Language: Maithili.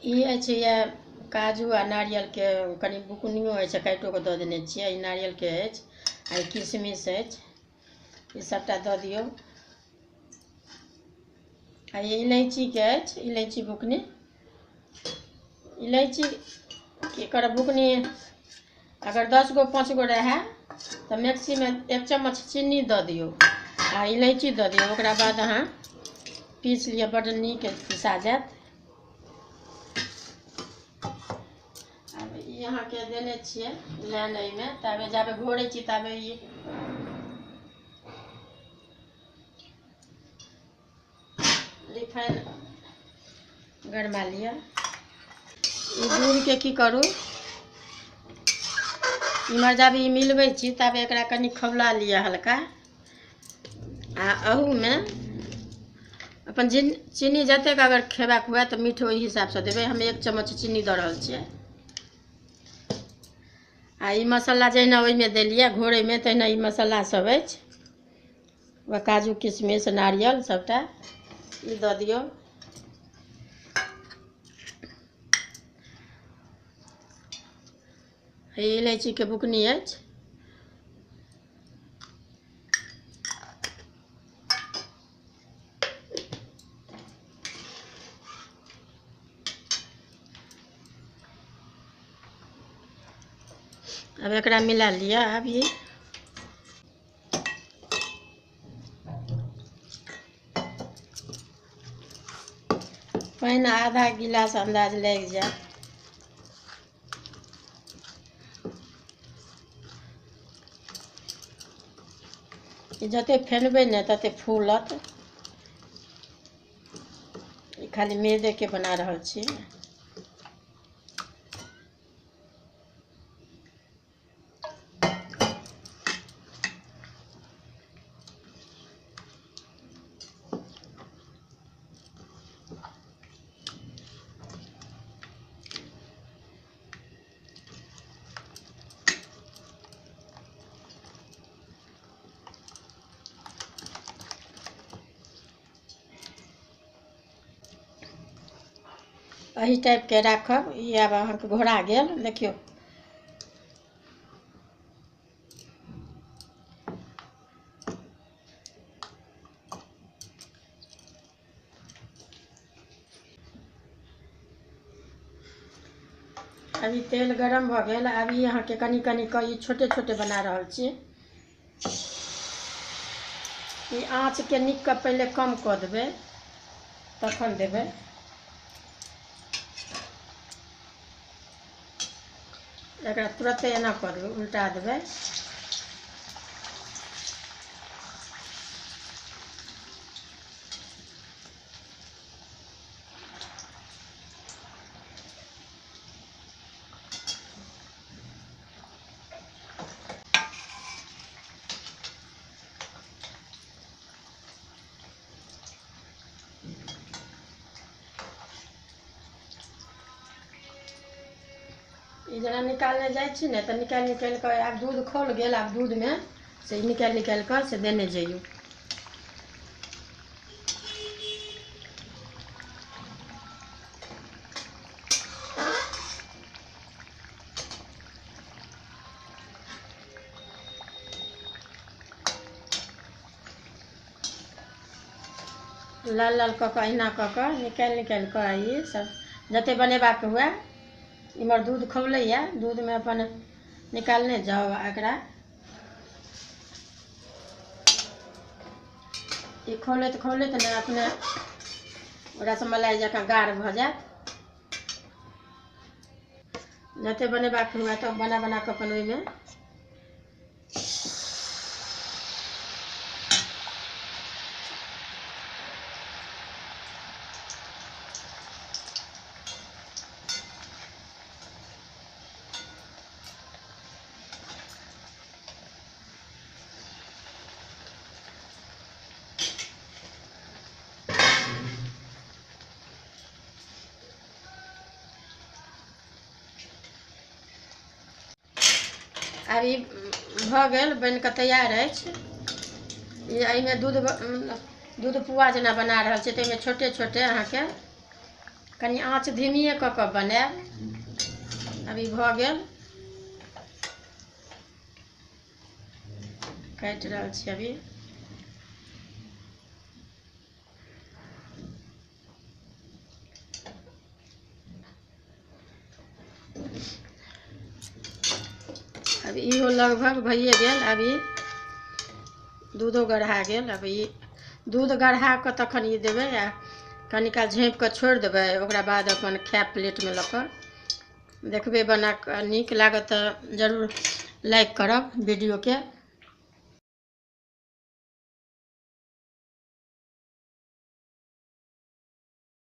ई अछि काजू आ नारियलके कनि बुकनियो अछि, काटिओ कऽ दऽ देने छियै। ई नारियलके अछि आ ई किशमिश अछि, ई सबटा दऽ दियौ। आ ई इलायचीके अछि, इलायची बुकनी। इलायची एकर बुकनी अगर 10 गो 5 गो रहए तऽ मिक्सीमे 1 चम्मच चीनी दऽ दियौ आ इलायची दऽ दियौ। ओकरा बाद अहाँ पीस लिअ, बड्ड नीक पिसा जायत। आब ई अहाँके देने छियै लाइन एहिमे, ताबे जाबे घोरै छी ताबे ई रिफाइन गरमा लिअ। ई दूधके की करू, इम्हर जाबे ई मिलबै छी ताबे एकरा कनि खौला लिअ हल्का। आ अहूमे अपन चीनी जतेक अगर खेबाक हुए तऽ मीठ ओहि हिसाबसँ देबै। हम 1 चम्मच चीनी दऽ रहल छियै। आ ई मसाला जहिना ओहिमे देलियै घोरैमे तहिना ई मसाला सब अछि, वएह काजू किशमिश नारियल सबटा ई दऽ दियौ। ई इलायचीके बुकनी अछि। अब एकरा मिला लिअ। अब ई पानि आधा गिलास अंदाज लागि जायत। ई जते फेनबै ने तते फूलत। ई खाली मैदेके बना रहल छी। एही टाइपके राखब। ई आब अहाँके घोरा गेल, देखियौ। अभी तेल गरम भऽ गेल। अभी अहाँके कनि कनि कऽ ई छोटे छोटे बना रहल छी। ई आँचके नीक कऽ पहिले कम कऽ देबै तखन देबै। एकरा तुरते एना कऽ देबै, उल्टा देबै। ई जेना निकालने जाइ छी ने तऽ निकालि निकालि कऽ आब दूध खौल गेल। आब दूधमे से निकालि निकालि कऽ से देने जइयौ। लाल लाल कऽ कऽ अहिना कऽ कऽ निकालि निकालि कऽ ई सब जते बनेबाक हुए। इम्हर दूध खौलैया, दूधमे अपन निकालने जाउ। आ एकरा ई खौलैत खौलैत ने अपने रसमलाई जकाँ गाढ़ भऽ जायत। जते बनेबाक हुए तब बना बना कऽ अपन ओहिमे आब ई भऽ गेल, बनि कऽ तैयार अछि। ई एहिमे दूध दूध पुआ जेना बना रहल छी, ताहिमे छोटे छोटे अहाँके कनि आँच धीमिए कऽ कऽ बनायब। अभी भऽ गेल, काटि रहल छी अभी। अब इहो लगभग भइए गेल। अभी दूधो गढ़ा गेल। अब ई दूध गढ़ा कऽ तखन ई देबै आ कनि काल झाँपि कऽ छोड़ि देबै। ओकरा बाद अपन खायब प्लेटमे लऽ कऽ। देखबै बना कऽ, नीक लागत तऽ जरूर लाइक करब वीडियोके।